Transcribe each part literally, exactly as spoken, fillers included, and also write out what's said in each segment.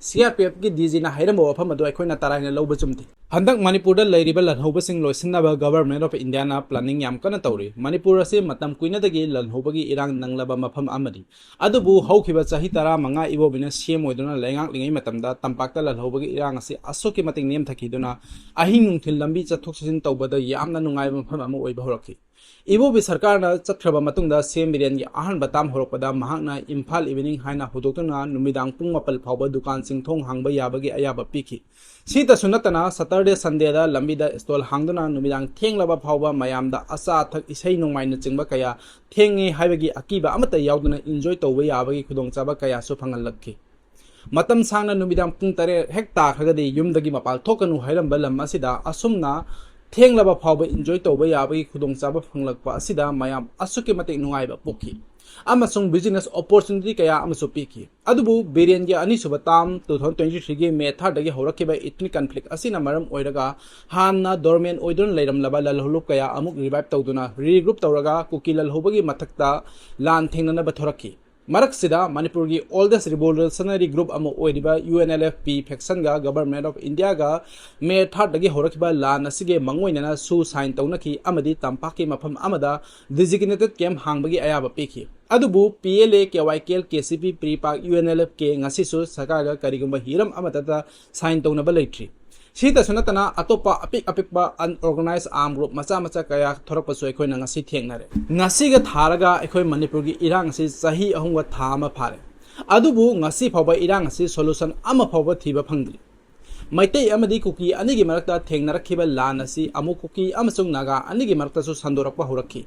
C R P ꯑꯦꯐꯀꯤ ꯗꯤ ꯖꯤꯅ ꯍꯥꯏꯔꯝꯕ ꯋꯥꯐꯝ ꯑꯗꯨ ꯑꯩꯈꯣꯏꯅ ꯇꯔꯥꯏꯅ ꯂꯧꯕ ꯆꯨꯝꯗꯦ꯫ ꯍꯟꯗꯛ ꯃꯅꯤꯄꯨꯔꯗ ꯂꯩꯔꯤꯕ ꯂꯥꯜꯍꯧꯕꯁꯤꯡ ꯂꯣꯏꯁꯤꯟꯅꯕ Government of Indiaꯅ planning ꯌꯥꯝ ꯀꯟꯅ ꯇꯧꯔꯤ꯫ ꯃꯅꯤꯄꯨꯔ ꯑꯁꯤ ꯃꯇꯝ ꯀꯨꯏꯅꯗꯒꯤ ꯂꯥꯜꯍꯧꯕꯒꯤ ꯏꯔꯥꯡ ꯅꯪꯂꯕ ꯃꯐꯝ ꯑꯃꯅꯤ꯫ ꯑꯗꯨꯕꯨ ꯍꯧꯈꯤꯕ ꯆꯍꯤ ꯇꯔꯥꯃꯉꯥ ꯏꯕꯣꯕꯤꯅ ꯁꯤ ꯑꯦꯝ ꯑꯣꯏꯗꯨꯅ ꯂꯩꯉꯥꯛꯂꯤꯉꯩ ꯃꯇꯝꯗ ꯇꯝꯄꯥꯛꯇ ꯂꯥꯜꯍꯧꯕꯒꯤ ꯏꯔꯥꯡ ꯑꯁꯤ ꯑꯁꯨꯛꯀꯤ ꯃꯇꯤꯛ ꯅꯦꯝꯊꯈꯤꯗꯨꯅ ꯑꯍꯤꯡ ꯅꯨꯡꯊꯤꯜ ꯂꯝꯕꯤ ꯆꯠꯊꯣꯛ ꯆꯠꯁꯤꯟ ꯇꯧꯕꯗ ꯌꯥꯝꯅ ꯅꯨꯡꯉꯥꯏꯕ ꯃꯐꯝ ꯑꯃ ꯑꯣꯏꯕ ꯍꯧꯔꯛꯈꯤ꯫ ꯏꯕꯣꯕꯤ ꯁꯔꯀꯥꯔꯅ ꯆꯠꯈ꯭ꯔꯕ ꯃꯇꯨꯡꯗ ꯁꯤ ꯑꯦꯝ ꯕꯤꯔꯦꯟꯒꯤ ꯑꯍꯥꯟꯕ term ꯍꯧꯔꯛꯄꯗ ꯃꯍꯥꯛꯅ ꯏꯝꯐꯥꯜ ꯏꯚꯤꯅꯤꯡ ꯍꯥꯏꯅ ꯍꯧꯗꯣꯛꯇꯨꯅ ꯅꯨꯃꯤꯗꯥꯡ ꯄꯨꯡ ꯃꯥꯄꯜ ꯐꯥꯎꯕ ꯗꯨꯀꯥꯟꯁꯤꯡ ꯊꯣꯡ ꯍꯥꯡꯕ ꯌꯥꯕꯒꯤ ꯑꯌꯥꯕ ꯄꯤꯈꯤ꯫ ꯁꯤꯇꯁꯨ ꯅꯠꯇꯅ Saturday Sundayꯗ ꯂꯝꯕꯤꯗ stall ꯍꯥꯡꯗꯨꯅ ꯅꯨꯃꯤꯗꯥꯡ ꯊꯦꯡꯂꯕ ꯐꯥꯎꯕ ꯃꯌꯥꯝꯗ ꯑꯆꯥ ꯑꯊꯛ, ꯏꯁꯩ ꯅꯣꯡꯃꯥꯏꯅꯆꯤꯡꯕ ꯀꯌꯥ ꯊꯦꯡꯉꯤ ꯍꯥꯏꯕꯒꯤ ꯑꯀꯤꯕ ꯑꯃꯠꯇ ꯌꯥꯎꯗꯅ enjoy ꯇꯧꯕ ꯌꯥꯕꯒꯤ ꯈꯨꯗꯣꯡꯆꯥꯕ ꯀꯌꯥꯁꯨ ꯐꯪꯍꯜꯂꯛꯈꯤ꯫ ꯃꯇꯝ ꯁꯥꯡꯅ ꯅꯨꯃꯤꯗꯥꯡ ꯄꯨꯡ ꯇꯔꯦꯠ ꯍꯦꯛ ꯇꯥꯈ꯭ꯔꯒꯗꯤ ꯌꯨꯝꯗꯒꯤ ꯃꯄꯥꯟ ꯊꯣꯛꯀꯅꯨ ꯍꯥꯏꯔꯝꯕ ꯂꯝ ꯑꯁꯤꯗ ꯑꯁꯨꯝꯅ ꯊꯦꯡꯂꯕ ꯐꯥꯎꯕ enjoy ꯇꯧꯕ ꯌꯥꯕꯒꯤ ꯈꯨꯗꯣꯡꯆꯥꯕ ꯐꯪꯂꯛꯄ ꯑꯁꯤꯗ ꯃꯌꯥꯝ ꯑꯁꯨꯛꯀꯤ ꯃꯇꯤꯛ ꯅꯨꯡꯉꯥꯏꯕ ꯄꯣꯛꯈꯤ ꯑꯃꯁꯨꯡ business opportunity ꯀꯌꯥ ꯑꯃꯁꯨ ꯄꯤꯈꯤ꯫ ꯑꯗꯨꯕꯨ ꯕꯤꯔꯦꯟꯒꯤ ꯑꯅꯤꯁꯨꯕ term two thousand twenty threeꯒꯤ May thirdꯗꯒꯤ ꯍꯧꯔꯛꯈꯤꯕ ethnic conflict ꯑꯁꯤꯅ ꯃꯔꯝ ꯑꯣꯏꯔꯒ ꯍꯥꯟꯅ dormant ꯑꯣꯏꯗꯨꯅ ꯂꯩꯔꯝꯂꯕ ꯂꯥꯜꯍꯧꯂꯨꯞ ꯀꯌꯥ ꯑꯃꯨꯛ revive ꯇꯧꯗꯨꯅ regroup ꯇꯧꯔꯒ ꯀꯨꯀꯤ ꯂꯥꯜꯍꯧꯕꯒꯤ ꯃꯊꯛꯇ ꯂꯥꯟ ꯊꯦꯡꯅꯅꯕ ꯊꯣꯔꯛꯈꯤ꯫ ꯃꯔꯛꯁꯤꯗ ꯃꯅꯤꯄꯨꯔꯒꯤ oldest revolutionary group ꯑꯃ ꯑꯣꯏꯔꯤꯕ U N L F P factionꯒ Government of Indiaꯒ May thirdꯗꯒꯤ ꯍꯧꯔꯛꯈꯤꯕ ꯂꯥꯟ ꯑꯁꯤꯒꯤ ꯃꯥꯡꯑꯣꯏꯅꯅ ꯁꯨ sign ꯇꯧꯅꯈꯤ ꯑꯃꯗꯤ ꯇꯝꯄꯥꯛꯀꯤ ꯃꯐꯝ ꯑꯃꯗ designated camp ꯍꯥꯡꯕꯒꯤ ꯑꯌꯥꯕ ꯄꯤꯈꯤ꯫ ꯑꯗꯨꯕꯨ P L A, K Y K L, K C P, PREPAK, U N L F K ꯉꯁꯤꯁꯨ ꯁꯔꯀꯥꯔꯒ ꯀꯔꯤꯒꯨꯝꯕ ꯍꯤꯔꯝ ꯑꯃꯠꯇꯗ sign ꯇꯧꯅꯕ ꯂꯩꯇ꯭ꯔꯤ꯫ ꯁꯤꯇꯁꯨ ꯅꯠꯇꯅ ꯑꯇꯣꯞꯄ ꯑꯄꯤꯛ ꯑꯄꯤꯛꯄ unorganized armed group ꯃꯆꯥ ꯃꯆꯥ ꯀꯌꯥ ꯊꯣꯔꯛꯄꯁꯨ ꯑꯩꯈꯣꯏꯅ ꯉꯁꯤ ꯊꯦꯡꯅꯔꯦ꯫ ꯉꯁꯤꯒ ꯊꯥꯔꯒ ꯑꯩꯈꯣꯏ ꯃꯅꯤꯄꯨꯔꯒꯤ ꯏꯔꯥꯡ ꯑꯁꯤ ꯆꯍꯤ ꯑꯍꯨꯝꯒ ꯊꯥ ꯑꯃ ꯐꯥꯔꯦ꯫ ꯑꯗꯨꯕꯨ ꯉꯁꯤ ꯐꯥꯎꯕ ꯏꯔꯥꯡ ꯑꯁꯤ solution ꯑꯃ ꯐꯥꯎꯕ ꯊꯤꯕ ꯐꯪꯗ꯭ꯔꯤ꯫ ꯃꯩꯇꯩ ꯑꯃꯗꯤ ꯀꯨꯀꯤ ꯑꯅꯤꯒꯤ ꯃꯔꯛꯇ ꯊꯦꯡꯅꯔꯛꯈꯤꯕ ꯂꯥꯟ ꯑꯁꯤ ꯑꯃꯨꯛ ꯀꯨꯀꯤ ꯑꯃꯁꯨꯡ ꯅꯥꯒꯥ ꯑꯅꯤꯒꯤ ꯃꯔꯛꯇꯁꯨ ꯁꯟꯗꯣꯔꯛꯄ ꯍꯧꯔꯛꯈꯤ꯫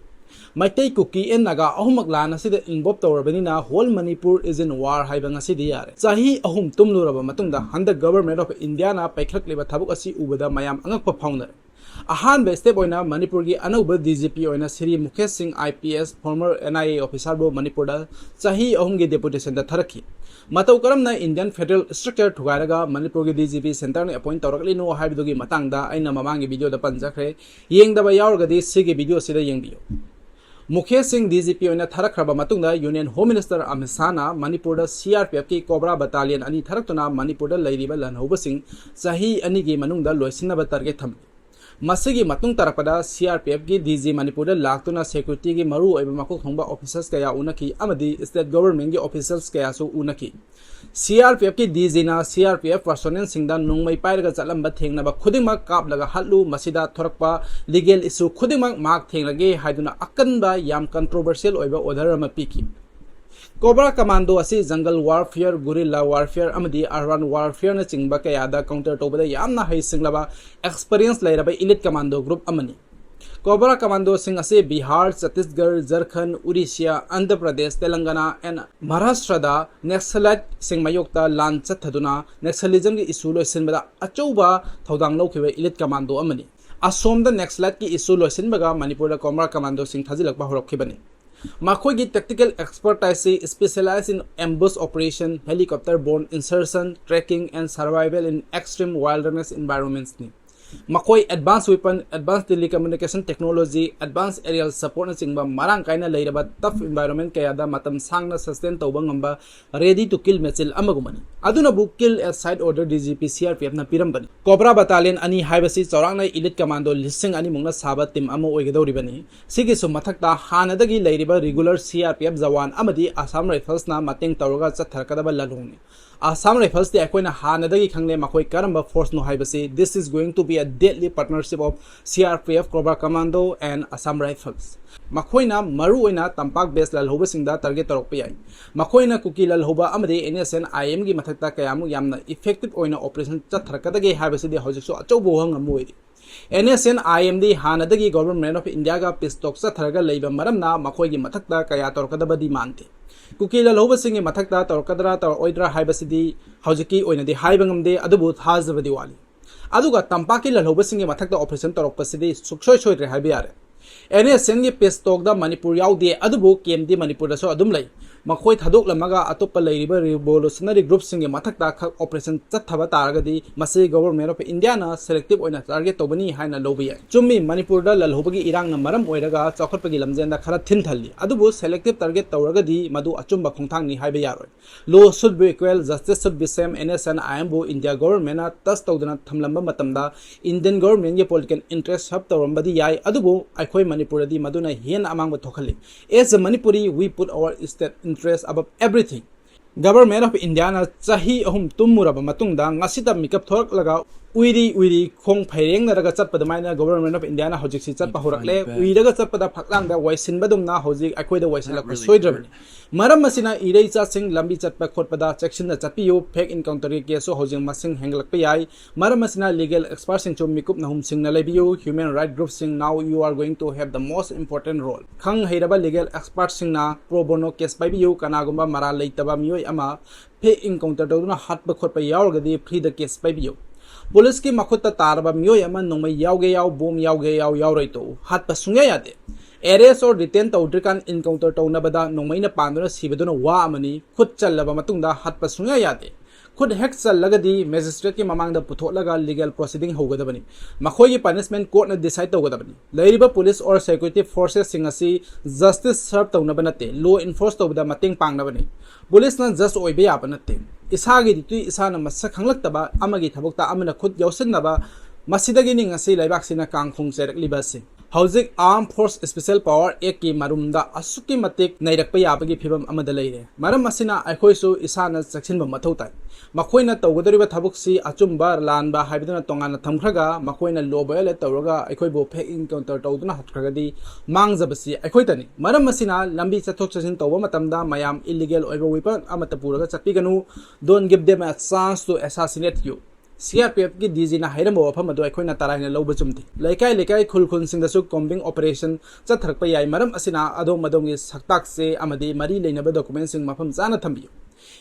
ꯃꯩꯇꯩ, ꯀꯨꯀꯤ and ꯅꯥꯒꯥ ꯑꯍꯨꯝꯃꯛ ꯂꯥꯟ ꯑꯁꯤꯗ involve ꯇꯧꯔꯕꯅꯤꯅ whole Manipur is in war ꯍꯥꯏꯕ ꯉꯁꯤꯗꯤ ꯌꯥꯔꯦ꯫ ꯆꯍꯤ ꯑꯍꯨꯝ ꯇꯨꯝꯂꯨꯔꯕ ꯃꯇꯨꯡꯗ ꯍꯟꯗꯛ Government of Indiaꯅ ꯄꯥꯏꯈꯠꯂꯛꯂꯤꯕ ꯊꯕꯛ ꯑꯁꯤ ꯎꯕꯗ ꯃꯌꯥꯝ ꯑꯉꯛꯄ ꯐꯥꯎꯅꯔꯦ꯫ ꯑꯍꯥꯟꯕ step ꯑꯣꯏꯅ ꯃꯅꯤꯄꯨꯔꯒꯤ ꯑꯅꯧꯕ D G P ꯑꯣꯏꯅ ꯁ꯭ꯔꯤ ꯃꯨꯀꯦꯁ ꯁꯤꯡ, I P S, former N I A officerꯕꯨ ꯃꯅꯤꯄꯨꯔꯗ ꯆꯍꯤ ꯑꯍꯨꯝꯒꯤ deputationꯗ ꯊꯥꯔꯛꯈꯤ꯫ ꯃꯇꯧ ꯀꯔꯝꯅ Indian federal structure ꯊꯨꯒꯥꯏꯔꯒ ꯃꯅꯤꯄꯨꯔꯒꯤ D G P centreꯅ appoint ꯇꯧꯔꯛꯂꯤꯅꯣ ꯍꯥꯏꯕꯗꯨꯒꯤ ꯃꯇꯥꯡꯗ ꯑꯩꯅ ꯃꯃꯥꯡꯒꯤ videoꯗ ꯄꯟꯖꯈ꯭ꯔꯦ꯫ ꯌꯦꯡꯗꯕ ꯌꯥꯎꯔꯒꯗꯤ ꯁꯤꯒꯤ videoꯁꯤꯗ ꯌꯦꯡꯕꯤꯌꯨ꯫ ꯃꯨꯈꯦꯁ ꯁꯤꯡ ꯗꯤ ꯖꯤ ꯄꯤ ꯑꯣꯏꯅ ꯊꯥꯔꯛꯈ꯭ꯔꯕ ꯃꯇꯨꯡꯗ Union Home Minister ꯑꯃꯤꯠ ꯁꯥꯍꯅ ꯃꯅꯤꯄꯨꯔꯗ C R P F ꯀꯤ COBRA Battalion ꯑꯅꯤ ꯊꯥꯔꯛꯇꯨꯅ ꯃꯅꯤꯄꯨꯔꯗ ꯂꯩꯔꯤꯕ ꯂꯥꯜꯍꯧꯕꯁꯤꯡ ꯆꯍꯤ ꯑꯅꯤꯒꯤ ꯃꯅꯨꯡꯗ ꯂꯣꯏꯁꯤꯟꯅꯕ target ꯊꯝꯃꯤ꯫ ꯃꯁꯤꯒꯤ ꯃꯇꯨꯡ ꯇꯥꯔꯛꯄꯗ C R P F ꯀꯤ D G ꯃꯅꯤꯄꯨꯔꯗ ꯂꯥꯛꯇꯨꯅ security ꯒꯤ ꯃꯔꯨ ꯑꯣꯏꯕ ꯃꯀꯣꯛ ꯊꯣꯡꯕ officers ꯀꯌꯥ ꯎꯅꯈꯤ ꯑꯃꯗꯤ state government ꯀꯤ officials ꯀꯌꯥꯁꯨ ꯎꯅꯈꯤ꯫ C R P F ꯀꯤ D G ꯅ C R P F personnel ꯁꯤꯡꯗ ꯅꯣꯡꯃꯩ ꯄꯥꯏꯔꯒ ꯆꯠꯂꯝꯕ ꯊꯦꯡꯅꯕ ꯈꯨꯗꯤꯡꯃꯛ ꯀꯥꯞꯂꯒ ꯍꯥꯠꯂꯨ, ꯃꯁꯤꯗ ꯊꯣꯔꯛꯄ legal issue ꯈꯨꯗꯤꯡꯃꯛ ꯃꯍꯥꯛ ꯊꯦꯡꯅꯒꯦ ꯍꯥꯏꯗꯨꯅ ꯑꯀꯟꯕ, ꯌꯥꯝ controversial ꯑꯣꯏꯕ order ꯑꯃ ꯄꯤꯈꯤ꯫ COBRA Commando ꯑꯁꯤ jungle warfare, guerrilla warfare ꯑꯃꯗꯤ urban warfare ꯅꯆꯤꯡꯕ ꯀꯌꯥꯗ counter ꯇꯧꯕꯗ ꯌꯥꯝꯅ ꯍꯩꯁꯤꯡꯂꯕ, experience ꯂꯩꯔꯕ elite commando group ꯑꯃꯅꯤ꯫ COBRA Commando ꯁꯤꯡ ꯑꯁꯤ ꯕꯤꯍꯥꯔ, ꯆꯇꯤꯁꯒꯔ, ꯖꯔꯈꯟ, ꯎꯔꯤꯁ꯭ꯌꯥ, ꯑꯟꯙ꯭ꯔ ꯄ꯭ꯔꯗꯦꯁ, ꯇꯦꯂꯪꯒꯅꯥ and ꯃꯍꯥꯔꯥꯁꯇ꯭ꯔꯗ Naxalite ꯁꯤꯡ ꯃꯥꯌꯣꯛꯇ ꯂꯥꯟ ꯆꯠꯊꯗꯨꯅ Naxalism ꯒꯤ issue ꯂꯣꯏꯁꯤꯟꯕꯗ ꯑꯆꯧꯕ ꯊꯧꯗꯥꯡ ꯂꯧꯈꯤꯕ elite commando ꯑꯃꯅꯤ꯫ ꯑꯁꯣꯝꯗ Naxalite ꯀꯤ issue ꯂꯣꯏꯁꯤꯟꯕꯒ ꯃꯅꯤꯄꯨꯔꯗ COBRA Commando ꯁꯤꯡ ꯊꯥꯖꯤꯜꯂꯛꯄ ꯍꯧꯔꯛꯈꯤꯕꯅꯤ꯫ ꯃꯈꯣꯏꯒꯤ tactical expertise ꯁꯤ specialize in ambush operation, helicopter borne insurrection, tracking and survival in extreme wilderness environments ꯅꯤ꯫ ꯃꯈꯣꯏ advanced weapon, advanced telecommunication technology, advanced aerial support ꯅꯆꯤꯡꯕ ꯃꯔꯥꯡ ꯀꯥꯏꯅ ꯂꯩꯔꯕ tough environment ꯀꯌꯥꯗ ꯃꯇꯝ ꯁꯥꯡꯅ sustain ꯇꯧꯕ ꯉꯝꯕ ready to kill machine ꯑꯃꯒꯨꯝꯕꯅꯤ꯫ ꯑꯗꯨꯅꯕꯨ Kill at Sight order D G P C R P F ꯅ ꯄꯤꯔꯝꯕꯅꯤ꯫ COBRA Battalion ꯑꯅꯤ ꯍꯥꯏꯕꯁꯤ ꯆꯥꯎꯔꯥꯛꯅ elite commando ꯂꯤꯁꯤꯡ ꯑꯅꯤꯃꯨꯛꯅ ꯁꯥꯕ team ꯑꯃ ꯑꯣꯏꯒꯗꯧꯔꯤꯕꯅꯤ꯫ ꯁꯤꯒꯤꯁꯨ ꯃꯊꯛꯇ ꯍꯥꯟꯅꯗꯒꯤ ꯂꯩꯔꯤꯕ regular C R P F Jawan ꯑꯃꯗꯤ Assam Rifles ꯅ ꯃꯇꯦꯡ ꯇꯧꯔꯒ ꯆꯠꯊꯔꯛꯀꯗꯕ ꯂꯥꯜꯍꯧꯅꯤ꯫ Assam Rifles ꯇꯤ ꯑꯩꯈꯣꯏꯅ ꯍꯥꯟꯅꯗꯒꯤ ꯈꯪꯂꯦ ꯃꯈꯣꯏ ꯀꯔꯝꯕ force ꯅꯣ ꯍꯥꯏꯕꯁꯤ꯫ This is going to be a deadly partnership of C R P F, COBRA Commando and Assam Rifles. ꯃꯈꯣꯏꯅ ꯃꯔꯨꯑꯣꯏꯅ ꯇꯝꯄꯥꯛ base ꯂꯥꯜꯍꯧꯕꯁꯤꯡꯗ target ꯇꯧꯔꯛꯄ ꯌꯥꯏ꯫ ꯃꯈꯣꯏꯅ ꯀꯨꯀꯤ ꯂꯥꯜꯍꯧꯕ ꯑꯃꯗꯤ N S N I M ꯒꯤ ꯃꯊꯛꯇ ꯀꯌꯥꯃꯨꯛ ꯌꯥꯝꯅ effective ꯑꯣꯏꯅ operation ꯆꯠꯊꯔꯛꯀꯗꯒꯦ ꯍꯥꯏꯕꯁꯤꯗꯤ ꯍꯧꯖꯤꯛꯁꯨ ꯑꯆꯧꯕ ꯋꯥꯍꯪ ꯑꯃ ꯑꯣꯏꯔꯤ꯫ N S N I M ꯗꯤ ꯍꯥꯟꯅꯗꯒꯤ Government of India ꯒ peace talk ꯆꯠꯊꯔꯒ ꯂꯩꯕ ꯃꯔꯝꯅ ꯃꯈꯣꯏꯒꯤ ꯃꯊꯛꯇ ꯀꯌꯥ ꯇꯧꯔꯛꯀꯗꯕꯗꯤ ꯃꯥꯟꯗꯦ꯫ ꯀꯨꯀꯤ ꯂꯥꯜꯍꯧꯕꯁꯤꯡꯒꯤ ꯃꯊꯛꯇ ꯇꯧꯔꯛꯀꯗ꯭ꯔꯥ ꯇꯧꯔꯛꯑꯣꯏꯗ꯭ꯔꯥ ꯍꯥꯏꯕꯁꯤꯗꯤ ꯍꯧꯖꯤꯛꯀꯤ ꯑꯣꯏꯅꯗꯤ ꯍꯥꯏꯕ ꯉꯝꯗꯦ, ꯑꯗꯨꯕꯨ ꯊꯥꯖꯕꯗꯤ ꯋꯥꯠꯂꯤ꯫ ꯑꯗꯨꯒ ꯇꯝꯄꯥꯛꯀꯤ ꯂꯥꯜꯍꯧꯕꯁꯤꯡꯒꯤ ꯃꯊꯛꯇ operation ꯇꯧꯔꯛꯄꯁꯤꯗꯤ ꯁꯨꯡꯁꯣꯏ ꯁꯣꯏꯗ꯭ꯔꯦ ꯍꯥꯏꯕ ꯌꯥꯔꯦ꯫ N S N ꯒꯤ peace talk ꯇ ꯃꯅꯤꯄꯨꯔ ꯌꯥꯎꯗꯦ, ꯑꯗꯨꯕꯨ camp ꯗꯤ ꯃꯅꯤꯄꯨꯔꯗꯁꯨ ꯑꯗꯨꯝ ꯂꯩ꯫ ꯃꯈꯣꯏ ꯊꯥꯗꯣꯛꯂꯝꯃꯒ ꯑꯇꯣꯞꯄ ꯂꯩꯔꯤꯕ revolutionary groupꯁꯤꯡꯒꯤ ꯃꯊꯛꯇ ꯈꯛ operation ꯆꯠꯊꯕ ꯇꯥꯔꯒꯗꯤ ꯃꯁꯤ Government of Indiaꯅ selective ꯑꯣꯏꯅ target ꯇꯧꯕꯅꯤ ꯍꯥꯏꯅ ꯂꯧꯕ ꯌꯥꯏ꯫ ꯆꯨꯝꯃꯤ, ꯃꯅꯤꯄꯨꯔꯗ ꯂꯜꯍꯧꯕꯒꯤ ꯏꯔꯥꯡꯅ ꯃꯔꯝ ꯑꯣꯏꯔꯒ ꯆꯥꯎꯈꯠꯄꯒꯤ ꯂꯝꯖꯦꯟꯗ ꯈꯔ ꯊꯤꯟꯊꯜꯂꯤ, ꯑꯗꯨꯕꯨ selective target ꯇꯧꯔꯒꯗꯤ ꯃꯗꯨ ꯑꯆꯨꯝꯕ ꯈꯣꯡꯊꯥꯡꯅꯤ ꯍꯥꯏꯕ ꯌꯥꯔꯣꯏ꯫ Law should be equal, justice should be same, N S and I M ꯕꯨ India Governmentꯅ touch ꯇꯧꯗꯅ ꯊꯝꯂꯝꯕ ꯃꯇꯝꯗ Indian Governmentꯀꯤ political interest serve ꯇꯧꯔꯝꯕꯗꯤ ꯌꯥꯏ, ꯑꯗꯨꯕꯨ ꯑꯩꯈꯣꯏ ꯃꯅꯤꯄꯨꯔꯗꯗꯤ ꯃꯗꯨꯅ ꯍꯦꯟꯅ ꯑꯃꯥꯡꯕ ꯊꯣꯛꯍꯜꯂꯤ꯫ As a Manipuri, we put our state interest above everything. Government of Indiaꯅ ꯆꯍꯤ ꯑꯍꯨꯝ ꯇꯨꯝꯃꯨꯔꯕ ꯃꯇꯨꯡꯗ ꯉꯁꯤꯇ ꯃꯤꯀꯞ ꯊꯣꯛꯂꯛꯂꯒ ꯎꯏꯔꯤ ꯎꯏꯔꯤ ꯈꯣꯡ ꯐꯩꯔꯦꯡꯅꯔꯒ ꯆꯠꯄ ꯑꯗꯨꯃꯥꯏꯅ Government of Indiaꯅ ꯍꯧꯖꯤꯛꯁꯤ ꯆꯠꯄ ꯍꯧꯔꯛꯂꯦ꯫ ꯎꯏꯔꯒ ꯆꯠꯄꯗ ꯐꯛꯂꯥꯡꯗ ꯋꯥꯏꯁꯤꯟꯕꯗꯨꯝꯅ ꯍꯧꯖꯤꯛ ꯑꯩꯈꯣꯏꯗ ꯋꯥꯏꯁꯤꯜꯂꯛꯄ ꯁꯣꯏꯗ꯭ꯔꯕꯅꯤ꯫ ꯃꯔꯝ ꯑꯁꯤꯅ ꯏꯔꯩꯆꯥꯁꯤꯡ ꯂꯝꯕꯤ ꯆꯠꯄ ꯈꯣꯠꯄꯗ ꯆꯦꯛꯁꯤꯟꯅ ꯆꯠꯄꯤꯌꯨ꯫ Fake encounterꯒꯤ caseꯁꯨ ꯍꯧꯖꯤꯛ ꯃꯁꯤꯡ ꯍꯦꯟꯒꯠꯂꯛꯄ ꯌꯥꯏ꯫ ꯃꯔꯝ ꯑꯁꯤꯅ legal expertꯁꯤꯡꯁꯨ ꯃꯤꯀꯨꯞ ꯅꯍꯨꯝ ꯁꯤꯡꯅ ꯂꯩꯕꯤꯌꯨ꯫ Human right groupꯁꯤꯡ, now you are going to have the most important role. ꯈꯪ ꯍꯩꯔꯕ legal expertꯁꯤꯡꯅ pro bono case ꯄꯥꯏꯕꯤꯌꯨ꯫ ꯀꯅꯥꯒꯨꯝꯕ ꯃꯔꯥꯜ ꯂꯩꯇꯕ ꯃꯤꯑꯣꯏ ꯑꯃ fake encounter ꯇꯧꯗꯨꯅ ꯍꯥꯠꯄ ꯈꯣꯠꯄ ꯌꯥꯎꯔꯒꯗꯤ freeꯗ case ꯄꯥꯏꯕꯤꯌꯨ꯫ ꯄꯨꯂꯤꯁꯀꯤ ꯃꯈꯨꯠꯇ ꯇꯥꯔꯕ ꯃꯤꯑꯣꯏ ꯑꯃ ꯅꯣꯡꯃꯩ ꯌꯥꯎꯒꯦ ꯌꯥꯎ, ꯕꯣꯝ ꯌꯥꯎꯒꯦ ꯌꯥꯎ, ꯌꯥꯎꯔꯣꯏ ꯇꯣꯛꯎ꯫ ꯍꯥꯠꯄ ꯁꯨꯡꯌꯥ ꯌꯥꯗꯦ꯫ Arrest or detain ꯇꯧꯗ꯭ꯔꯤꯀꯥꯟ encounter ꯇꯧꯅꯕꯗ ꯅꯣꯡꯃꯩꯅ ꯄꯥꯟꯗꯨꯅ ꯁꯤꯕꯗꯨꯅ ꯋꯥ ꯑꯃꯅꯤ꯫ ꯈꯨꯠ ꯆꯜꯂꯕ ꯃꯇꯨꯡꯗ ꯍꯥꯠꯄ ꯁꯨꯡꯌꯥ ꯌꯥꯗꯦ꯫ ꯈꯨꯠ ꯍꯦꯛ ꯆꯜꯂꯒꯗꯤ magistrateꯀꯤ ꯃꯃꯥꯡꯗ ꯄꯨꯊꯣꯛꯂꯒ legal proceeding ꯍꯧꯒꯗꯕꯅꯤ꯫ ꯃꯈꯣꯏꯒꯤ punishment courtꯅ decide ꯇꯧꯒꯗꯕꯅꯤ꯫ ꯂꯩꯔꯤꯕ police or security forcesꯁꯤꯡ ꯑꯁꯤ justice serve ꯇꯧꯅꯕ ꯅꯠꯇꯦ, law enforce ꯇꯧꯕꯗ ꯃꯇꯦꯡ ꯄꯥꯡꯅꯕꯅꯤ꯫ ꯄꯨꯂꯤꯁꯅ judge ꯑꯣꯏꯕ ꯌꯥꯕ ꯅꯠꯇꯦ꯫ ꯏꯁꯥꯒꯤ duty ꯏꯁꯥꯅ ꯃꯁꯛ ꯈꯪꯂꯛꯇꯕ ꯑꯃꯒꯤ ꯊꯕꯛꯇ ꯑꯃꯅ ꯈꯨꯠ ꯌꯥꯎꯁꯤꯟꯅꯕ, ꯃꯁꯤꯗꯒꯤꯅꯤ ꯉꯁꯤ ꯂꯩꯕꯥꯛꯁꯤꯅ ꯀꯥꯡꯈꯣꯡ ꯆꯩꯔꯛꯂꯤꯕ ꯑꯁꯤ꯫ ꯍꯧꯖꯤꯛ Armed Force Special Power Actꯀꯤ ꯃꯔꯨꯝꯗ ꯑꯁꯨꯛꯀꯤ ꯃꯇꯤꯛ ꯅꯩꯔꯛꯄ ꯌꯥꯕꯒꯤ ꯐꯤꯕꯝ ꯑꯃꯗ ꯂꯩꯔꯦ꯫ ꯃꯔꯝ ꯑꯁꯤꯅ ꯑꯩꯈꯣꯏꯁꯨ ꯏꯁꯥꯅ ꯆꯦꯛꯁꯤꯟꯕ ꯃꯊꯧ ꯇꯥꯏ꯫ ꯃꯈꯣꯏꯅ ꯇꯧꯒꯗꯧꯔꯤꯕ ꯊꯕꯛꯁꯤ ꯑꯆꯨꯝꯕ ꯂꯥꯟꯕ ꯍꯥꯏꯕꯗꯨꯅ ꯇꯣꯉꯥꯟꯅ ꯊꯝꯈ꯭ꯔꯒ, ꯃꯈꯣꯏꯅ law violate ꯇꯧꯔꯒ ꯑꯩꯈꯣꯏꯕꯨ fake encounter ꯇꯧꯗꯨꯅ ꯍꯥꯠꯈ꯭ꯔꯒꯗꯤ ꯃꯥꯡꯖꯕꯁꯤ ꯑꯩꯈꯣꯏꯗꯅꯤ꯫ ꯃꯔꯝ ꯑꯁꯤꯅ ꯂꯝꯕꯤ ꯆꯠꯊꯣꯛ ꯆꯠꯁꯤꯟ ꯇꯧꯕ ꯃꯇꯝꯗ ꯃꯌꯥꯝ illegal ꯑꯣꯏꯕ weapon ꯑꯃꯠꯇ ꯄꯨꯔꯒ ꯆꯠꯄꯤꯒꯅꯨ꯫ Don't give them a chance to assassinate you. CRPFꯀꯤ DGꯅ ꯍꯥꯏꯔꯝꯕ ꯋꯥꯐꯝ ꯑꯗꯨ ꯑꯩꯈꯣꯏꯅ ꯇꯔꯥꯏꯅ ꯂꯧꯕ ꯆꯨꯝꯗꯦ꯫ ꯂꯩꯀꯥꯏ ꯂꯩꯀꯥꯏ, ꯈꯨꯜ ꯈꯨꯜꯁꯤꯡꯗꯁꯨ combing operation ꯆꯠꯊꯔꯛꯄ ꯌꯥꯏ꯫ ꯃꯔꯝ ꯑꯁꯤꯅ ꯑꯗꯣꯝ ꯑꯗꯣꯝꯒꯤ ꯁꯛꯇꯥꯛ ꯆꯦ ꯑꯃꯗꯤ ꯃꯔꯤ ꯂꯩꯅꯕ documentꯁꯤꯡ ꯃꯐꯝ ꯆꯥꯅ ꯊꯝꯕꯤꯌꯨ꯫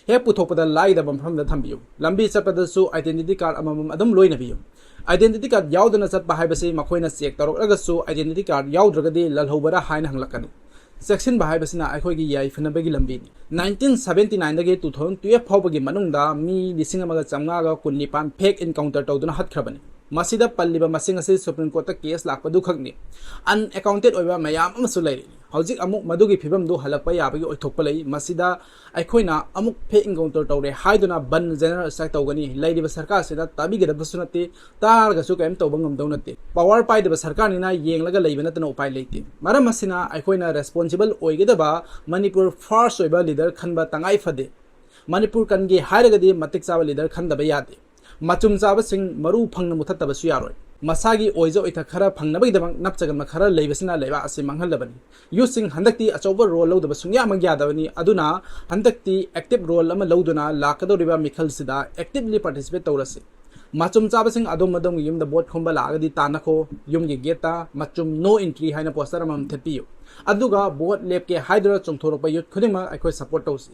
ꯍꯦꯛ ꯄꯨꯊꯣꯛꯄꯗ ꯂꯥꯏꯗꯕ ꯃꯐꯝꯗ ꯊꯝꯕꯤꯌꯨ꯫ ꯂꯝꯕꯤ ꯆꯠꯄꯗꯁꯨ identity card ꯑꯃꯃꯝ ꯑꯗꯨꯝ ꯂꯣꯏꯅꯕꯤꯌꯨ꯫ Identity card ꯌꯥꯎꯗꯅ ꯆꯠꯄ ꯍꯥꯏꯕꯁꯤ ꯃꯈꯣꯏꯅ check ꯇꯧꯔꯛꯂꯒꯁꯨ identity card ꯌꯥꯎꯗ꯭ꯔꯒꯗꯤ ꯂꯜꯍꯧꯕꯔꯥ ꯍꯥꯏꯅ ꯍꯪꯂꯛꯀꯅꯤ꯫ ꯆꯦꯛꯁꯤꯟꯕ ꯍꯥꯏꯕꯁꯤꯅ ꯑꯩꯈꯣꯏꯒꯤ ꯌꯥꯏꯐꯅꯕꯒꯤ ꯂꯝꯕꯤꯅꯤ꯫ ꯅꯥꯏꯟꯇꯤꯟ ꯁꯕꯦꯟꯇꯤ ꯅꯥꯏꯟꯗꯒꯤ ꯇꯨ ꯊꯥꯎꯖꯟ ꯇꯨꯌꯦꯜꯐ ꯐꯥꯎꯕꯒꯤ ꯃꯅꯨꯡꯗ ꯃꯤ ꯂꯤꯁꯤꯡ ꯑꯃꯒ ꯆꯥꯝꯃꯉꯥꯒ ꯀꯨꯟꯅꯤꯄꯥꯟ fake encounter ꯇꯧꯗꯨꯅ ꯍꯥꯠꯈ꯭ꯔꯕꯅꯤ꯫ ꯃꯁꯤꯗ ꯄꯜꯂꯤꯕ ꯃꯁꯤꯡ ꯑꯁꯤ ꯁꯨꯄ꯭ꯔꯤꯝ ꯀꯣꯔꯠꯇ ꯀꯦꯁ ꯂꯥꯛꯄꯗꯨ ꯈꯛꯅꯤ꯫ Unaccounted ꯑꯣꯏꯕ ꯃꯌꯥꯝ ꯑꯃꯁꯨ ꯂꯩꯔꯤ꯫ ꯍꯧꯖꯤꯛ ꯑꯃꯨꯛ ꯃꯗꯨꯒꯤ ꯐꯤꯕꯝꯗꯨ ꯍꯜꯂꯛꯄ ꯌꯥꯕꯒꯤ ꯑꯣꯏꯊꯣꯛꯄ ꯂꯩ꯫ ꯃꯁꯤꯗ ꯑꯩꯈꯣꯏꯅ ꯑꯃꯨꯛ fake encounter ꯇꯧꯔꯦ ꯍꯥꯏꯗꯨꯅ ꯕꯟ general strike ꯇꯧꯒꯅꯤ꯫ ꯂꯩꯔꯤꯕ ꯁꯔꯀꯥꯔꯁꯤꯅ ꯇꯥꯕꯤꯒꯗꯕꯁꯨ ꯅꯠꯇꯦ, ꯇꯥꯔꯒꯁꯨ ꯀꯔꯤꯝ ꯇꯧꯕ ꯉꯝꯗꯧ ꯅꯠꯇꯦ꯫ Power ꯄꯥꯏꯗꯕ ꯁꯔꯀꯥꯔꯅꯤꯅ ꯌꯦꯡꯂꯒ ꯂꯩꯕ ꯅꯠꯇꯅ ꯎꯄꯥꯏ ꯂꯩꯇꯦ꯫ ꯃꯔꯝ ꯑꯁꯤꯅ ꯑꯩꯈꯣꯏꯅ responsible ꯑꯣꯏꯒꯗꯕ ꯃꯅꯤꯄꯨꯔ first ꯑꯣꯏꯕ leader ꯈꯟꯕ ꯇꯉꯥꯏ ꯐꯗꯦ꯫ ꯃꯅꯤꯄꯨꯔ ꯀꯟꯒꯦ ꯍꯥꯏꯔꯒꯗꯤ ꯃꯇꯤꯛ ꯆꯥꯕ leader ꯈꯟꯗꯕ ꯌꯥꯗꯦ꯫ ꯃꯆꯨꯝ ꯆꯥꯕꯁꯤꯡ ꯃꯔꯨ ꯐꯪꯅ ꯃꯨꯊꯠꯇꯕꯁꯨ ꯌꯥꯔꯣꯏ꯫ ꯃꯁꯥꯒꯤ ꯑꯣꯏꯖ ꯑꯣꯏꯊ ꯈꯔ ꯐꯪꯅꯕꯒꯤꯗꯃꯛ ꯅꯞꯆꯒꯟꯕ ꯈꯔ ꯂꯩꯕꯁꯤꯅ ꯂꯩꯕꯥꯛ ꯑꯁꯤ ꯃꯥꯡꯍꯜꯂꯕꯅꯤ꯫ Youthꯁꯤꯡ ꯍꯟꯗꯛꯇꯤ ꯑꯆꯧꯕ role ꯂꯧꯗꯕ ꯁꯨꯡꯌꯥꯃꯛ ꯌꯥꯗꯕꯅꯤ꯫ ꯑꯗꯨꯅ ꯍꯟꯗꯛꯇꯤ active role ꯑꯃ ꯂꯧꯗꯨꯅ ꯂꯥꯛꯀꯗꯧꯔꯤꯕ ꯃꯤꯈꯜꯁꯤꯗ actively participate ꯇꯧꯔꯁꯤ꯫ ꯃꯆꯨꯝ ꯆꯥꯕꯁꯤꯡ ꯑꯗꯣꯝ ꯑꯗꯣꯝꯒꯤ ꯌꯨꯝꯗ vote ꯈꯣꯝꯕ ꯂꯥꯛꯑꯒꯗꯤ ꯇꯥꯟꯅꯈꯣ꯫ ꯌꯨꯝꯒꯤ gateꯇ "ꯃꯆꯨꯝ no entry" ꯍꯥꯏꯅ poster ꯑꯃꯃꯝ ꯊꯦꯠꯄꯤꯌꯨ꯫ ꯑꯗꯨꯒ vote ꯂꯦꯞꯀꯦ ꯍꯥꯏꯗꯨꯅ ꯆꯣꯡꯊꯣꯔꯛꯄ youth ꯈꯨꯗꯤꯡꯃꯛ ꯑꯩꯈꯣꯏ support ꯇꯧꯁꯤ꯫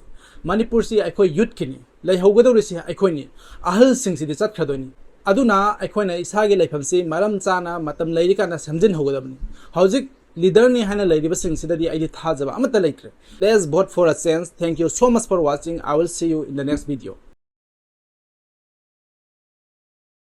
ꯃꯅꯤꯄꯨꯔꯁꯤ ꯑꯩꯈꯣꯏ youthꯀꯤꯅꯤ꯫ ꯂꯩꯍꯧꯒꯗꯧꯔꯤꯁꯤ ꯑꯩꯈꯣꯏꯅꯤ꯫ ꯑꯍꯜꯁꯤꯡꯁꯤꯗꯤ ꯆꯠꯈ꯭ꯔꯗꯣꯏꯅꯤ꯫ ꯑꯗꯨꯅ ꯑꯩꯈꯣꯏꯅ ꯏꯁꯥꯒꯤ ꯂꯩꯐꯝꯁꯤ ꯃꯔꯝ ꯆꯥꯅ ꯃꯇꯝ ꯂꯩꯔꯤꯀꯥꯟꯗ ꯁꯦꯝꯖꯤꯟꯍꯧꯒꯗꯕꯅꯤ꯫ ꯍꯧꯖꯤꯛ leaderꯅꯤ ꯍꯥꯏꯅ ꯂꯩꯔꯤꯕꯁꯤꯡꯁꯤꯗꯗꯤ ꯑꯩꯗꯤ ꯊꯥꯖꯕ ꯑꯃꯠꯇ ꯂꯩꯇ꯭ꯔꯦ꯫ Let's vote for a change. Thank you so much for watching. I will see you in the next video.